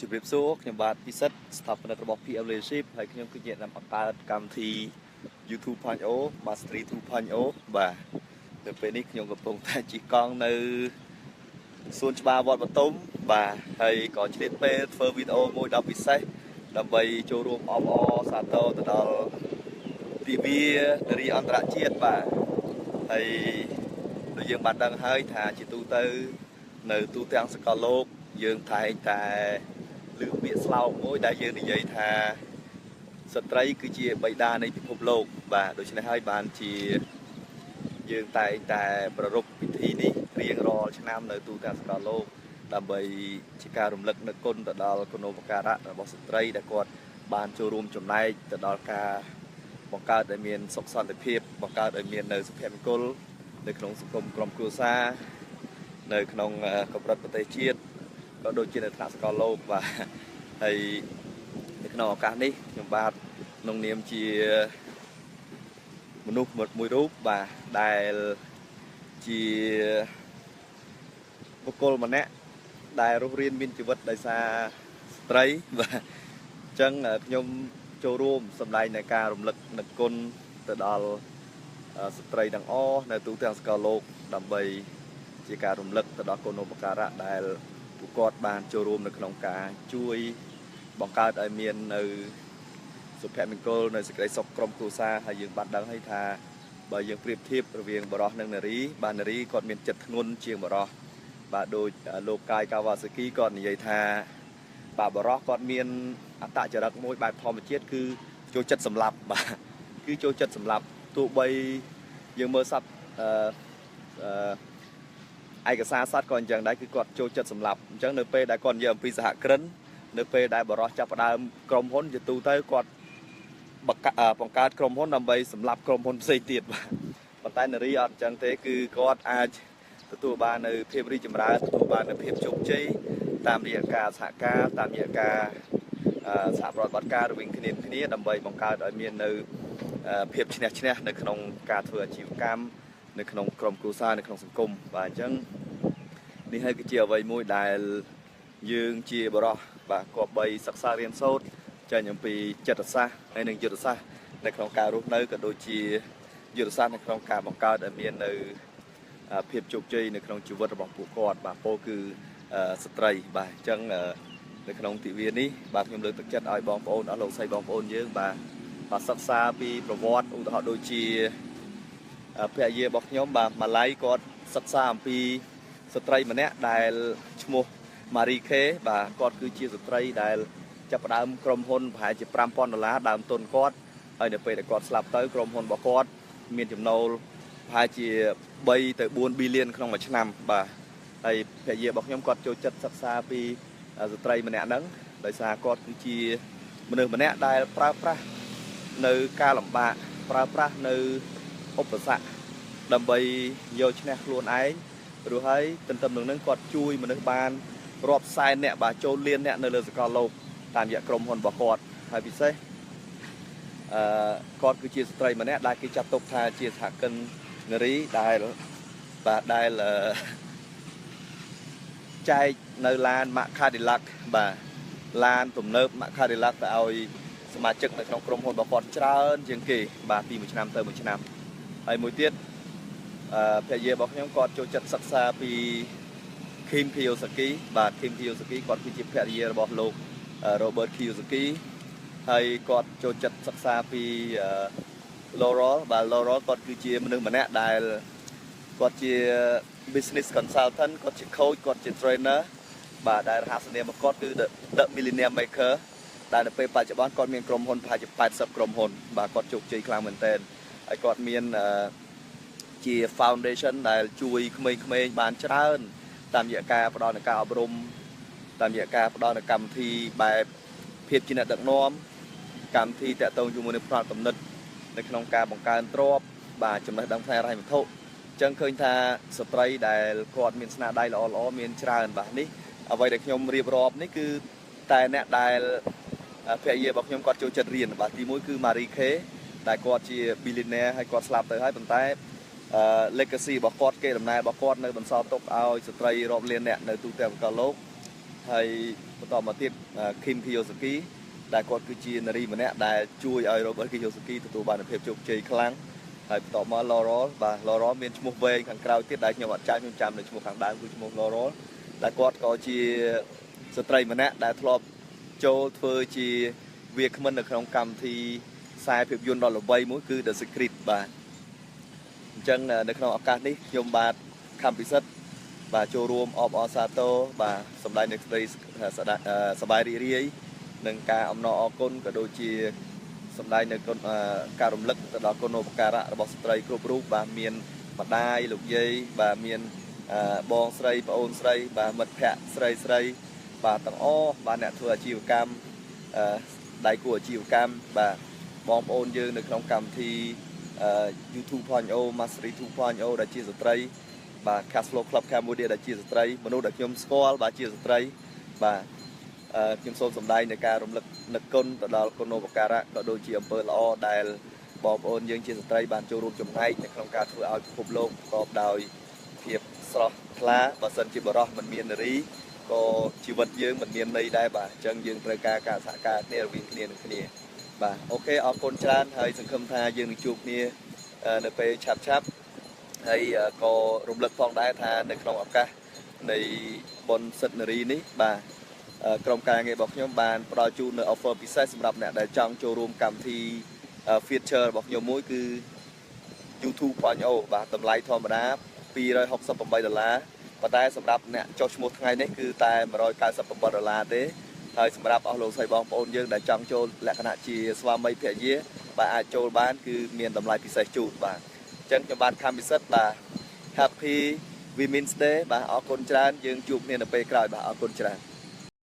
ជម្រាបសួរខ្ញុំបាទពិសិដ្ឋស្ថាបនិករបស់ PM Leadership ហើយខ្ញុំគឺជាអ្នកបង្កើតកម្មវិធី YouTube 2.0 Mastery 2.0បាទនៅពេលនេះខ្ញុំកំពុងតែជិះកង់នៅសួនច្បារវត្តបទុមបាទហើយក៏ឆ្លៀតពេលធ្វើវីដេអូមួយដ៏ពិសេសដើម្បីចូលរួមអបអរសាទរទៅដល់ទិវានារីអន្តរជាតិបាទហើយដូចយើងបានដឹងហើយថាជាទូទៅនៅទូទាំងសកលលោកយើងតែងតែឮពាក្យស្លោកមួយដែលយើងនិយាយថាស្ត្រីគឺជាបិតានៃពិភពលោកបាទដូច្នេះហើយបានជាយើងតែងតែប្រារព្ធពិធីនេះរៀងរាល់ឆ្នាំនៅទូទាំងសកលលោកដើម្បីជាការរំលឹកនូវគុណទៅដល់គុណូបការៈរបស់ស្ត្រីដែលគាត់បានចូលរួមចំណែកទៅដល់ការបង្កើតឲ្យមានសុខសន្តិភាពបង្កើតឲ្យមាននៅសុភមង្គលនៅក្នុងសង្គមក្រុមគ្រួសារនៅក្នុងកម្រិតប្រទេសជាតិក៏ដូចជានៅថ្នាក់សកលលោកបាទហើយនៅក្នុងឱកាសនេះខ្ញុំបាទក្នុងនាមជាមនុស្សមួយរូបបាទដែលជាបុគ្គលម្នាក់ដែលរស់រានមានជីវិតដោយសារស្ត្រីបាទអញ្ចឹងខ្ញុំចូលរួមសម្ដែងในការរំលឹកនឹកគុណទៅដល់ស្ត្រីទាំងអស់នៅទូទាំងសកលលោកដើម្បីជាការរំលឹកទៅដល់គុណូបការៈដែលពួកគាត់បានចូលរួមនៅក្នុងការជួយបង្កើតឲ្យមាននៅសុភមង្គលនៅសេចក្តីសុខក្រុមគ្រួសារហើយយើងបានដឹងហើយថាបើយើងប្រៀបធៀបរវាងបុរសនិងនារីបាទនារីគាត់មានចិត្តធ្ងន់ជាងបុរសបាទដូចលោកកាយកាវ៉ាសាគីគាត់និយាយថាបាទបុរសគាត់មានអត្តចរិតមួយបែបធម្មជាតិគឺចូលចិត្តសម្លាប់បាទគឺចូលចិត្តសម្លាប់ទោះបីយើងមើលសត្វអឺឯកសារសត្វក៏អញ្ចឹងដែរគឺគាត់ចូលចិត្តសម្លាប់អញ្ចឹងនៅពេលដែលគាត់និយាយអំពីសហគ្រិននៅពេលដែលបុរសចាប់ផ្ដើមក្រុមហ៊ុនជាទូទៅគាត់បង្កើតក្រុមហ៊ុនដើម្បីសម្លាប់ក្រុមហ៊ុនផ្សេងទៀតបាទប៉ុន្តែនារីអត់អញ្ចឹងទេគឺគាត់អាចទទួលបាននៅភាពរីកចម្រើនទទួលបាននៅភាពជោគជ័យតាមរយៈការសហការតាមរយៈការសហប្រតិបត្តិការរវាងគ្នាគ្នាដើម្បីបង្កើតឲ្យមាននៅភាពឈ្នះឈ្នះនៅក្នុងការធ្វើអាជីវកម្មនៅក្នុងក្រុមគ្រួសារនៅក្នុងសង្គមបាទអញ្ចឹងនេះហើយគឺជាអ្វីមួយដែលយើងជាបុរសបាទគប្បីសិក្សារៀនសូត្រចេញអំពីចិត្តសាស្ត្រហើយនិងយុទ្ធសាស្ត្រនៅក្នុងការរស់នៅក៏ដូចជាយុទ្ធសាស្ត្រនៅក្នុងការបង្កើតឲ្យមាននៅភាពជោគជ័យនៅក្នុងជីវិតរបស់ពួកគាត់បាទពោលគឺស្ត្រីបាទអញ្ចឹងនៅក្នុងទិវានេះបាទខ្ញុំលើកទឹកចិត្តឲ្យបងប្អូនអស់លោកស្រីបងប្អូនយើងបាទបាទសិក្សាពីប្រវត្តិឧទាហរណ៍ដូចជាភរិយារបស់ខ្ញុំបាទម៉ាឡៃគាត់សិក្សាអំពីស្ត្រីម្នាក់ដែលឈ្មោះ Marie Kay បាទគាត់គឺជាស្ត្រីដែលចាប់ផ្ដើមក្រុមហ៊ុនប្រហែលជា5000ដុល្លារដើមទុនគាត់ហើយនៅពេលដែលគាត់ស្លាប់ទៅក្រុមហ៊ុនរបស់គាត់មានចំណូលប្រហែលជា3ទៅ4 billion ក្នុងមួយឆ្នាំបាទហើយភរិយារបស់ខ្ញុំគាត់ចូលចិត្តសិក្សាពីស្ត្រីម្នាក់ហ្នឹងដោយសារគាត់គឺជាមនុស្សម្នាក់ដែលប្រើប្រាស់នៅការលំបាកប្រើប្រាស់នៅឧបសគ្គដើម្បីយកឈ្នះខ្លួនឯងព្រោះហើយទន្ទឹមនឹងនឹងគាត់ជួយមនុស្សបានរាប់សែនអ្នកបាទចូលលានអ្នកនៅលើសកលលោកតាមរយៈក្រុមហ៊ុនរបស់គាត់ហើយពិសេសអឺគាត់គឺជាស្ត្រីម្នាក់ដែលគេចាត់ទុកថាជាសហគមន៍នារីដែលបាទដែលចែកនៅឡាន ម៉ាក Cadillac បាទឡានទំនើប ម៉ាក Cadillac ទៅឲ្យសមាជិកនៅក្នុងក្រុមហ៊ុនរបស់គាត់ច្រើនជាងគេបាទពីមួយឆ្នាំទៅមួយឆ្នាំហើយមួយទៀតអឺភរិយារបស់ខ្ញុំគាត់ចូលចិត្តសិក្សាពី Kim Kiyosaki បាទ Kim Kiyosaki គាត់គឺជាភរិយារបស់លោក Robert Kiyosaki ហើយគាត់ចូលចិត្តសិក្សាពី Laurel បាទ Laurel គាត់គឺជាមនុស្សម្នាក់ដែលគាត់ជា business consultant គាត់ជា coach គាត់ជា trainer បាទដែលរហស្សនាមរបស់គាត់គឺ The Millionaire Maker ដែលនៅពេលបច្ចុប្បន្នគាត់មានក្រុមហ៊ុនប្រហែលជា80ក្រុមហ៊ុនបាទគាត់ជោគជ័យខ្លាំងមែនទែនហើយគាត់មានជា foundation ដែលជួយក្មេងៗបានច្រើនតាមរយៈការផ្ដល់នូវការអប់រំតាមរយៈការផ្ដល់នូវកម្មវិធីបែបភាពជាអ្នកដឹកនាំកម្មវិធីតាក់ទងជាមួយនឹងផ្នត់គំនិតនៅក្នុងការបង្កើនទ្រព្យបាទចំណេះដឹងផ្នែកហិរញ្ញវត្ថុអញ្ចឹងឃើញថាស្ត្រីដែលគាត់មានស្នាដៃល្អៗមានច្រើនបាទនេះអ្វីដែលខ្ញុំរៀបរាប់នេះគឺតែអ្នកដែលភរិយារបស់ខ្ញុំគាត់ចូលចិត្តរៀនបាទទី1គឺ Marie Kay ដែលគាត់ជា billionaire ហើយគាត់ស្លាប់ទៅហើយប៉ុន្តែអឺ legacy របស់គាត់គេដំណើររបស់គាត់នៅបន្សល់ទុកឲ្យស្ត្រីរាប់លានអ្នកនៅទូទាំងសកលលោក ហើយបន្តមកទៀត Kim Kiyosaki ដែលគាត់គឺជានារីម្នាក់ដែលជួយឲ្យ Robert Kiyosaki ទទួលបានភាពជោគជ័យខ្លាំងហើយបន្តមក Laurel បាទ Laurel មានឈ្មោះវែងខាងក្រៅទៀតដែលខ្ញុំអត់ចាំខ្ញុំចាំនៅឈ្មោះខាងដើមគឺឈ្មោះ Laurel ដែលគាត់ក៏ជាស្ត្រីម្នាក់ដែលធ្លាប់ចូលធ្វើជាវាគ្មិននៅក្នុងកម្មវិធីខ្សែភាពយន្តដ៏ល្បីមួយគឺ The Secret បាទអញ្ចឹងនៅក្នុងឱកាសនេះខ្ញុំបាទខំពិសិដ្ឋបាទចូលរួមអបអរសាទរបាទសម្ដែងនៅក្តីសប្បាយរីករាយនឹងការអំណរអគុណក៏ដូចជាសម្ដែងនៅគុណការរំលឹកទៅដល់គុណូបការៈរបស់ស្ត្រីគ្រប់រូបបាទមានម្ដាយលោកយាយបាទមានបងស្រីប្អូនស្រីបាទមិត្តភ័ក្តិស្រីស្រីបាទទាំងអស់បាទអ្នកធ្វើអាជីវកម្មដៃគូអាជីវកម្មបាទបងប្អូនយើងនៅក្នុងកម្មវិធី YouTube 2.0 Mastery 2.0ដែលជាស្ត្រីបាទ Cash Flow Club Cambodia ដែលជាស្ត្រីមនុស្សដែលខ្ញុំស្គាល់បាទជាស្ត្រីបាទខ្ញុំសូមសម្ដែងនៅការរំលឹកនឹកគុណទៅដល់គុណូបការៈក៏ដូចជាអំពើល្អដែលបងប្អូនយើងជាស្ត្រីបានចូលរួមចំណែកនៅក្នុងការធ្វើឲ្យពិភពលោកប្រកបដោយភាពស្រស់ថ្លាបើសិនជាបុរសមិនមាននារីក៏ជីវិតយើងមិនមានន័យដែរបាទអញ្ចឹងយើងត្រូវការការសហការគ្នារវាងគ្នានឹងគ្នាបាទ OK អរគុណច្រើនហើយសង្ឃឹមថាយើងនឹងជួបគ្នានៅពេលឆាប់ឆាប់ហើយក៏រំលឹកផងដែរថានៅក្នុងឱកាសនៃបុណ្យសិទ្ធិនារីនេះបាទក្រុមការងាររបស់ខ្ញុំបានផ្ដល់ជូននៅ offer ពិសេសសម្រាប់អ្នកដែលចង់ចូលរួមកម្មវិធី feature របស់ខ្ញុំមួយគឺ YouTube 2.0បាទតម្លៃធម្មតា268ដុល្លារប៉ុន្តែសម្រាប់អ្នកចុះឈ្មោះថ្ងៃនេះគឺតែ197ដុល្លារទេហើយសម្រាប់អស់លោកស្រីបងប្អូនយើងដែលចង់ចូលលក្ខណៈជាស្វាមីភរិយាបាទអាចចូលបានគឺមានតម្លៃពិសេសជូនបាទអញ្ចឹងខ្ញុំបាទខំពិសិដ្ឋបាទ Happy Women's Day បាទអរគុណច្រើនយើងជួបគ្នានៅពេលក្រោយបាទអរគុណច្រើន។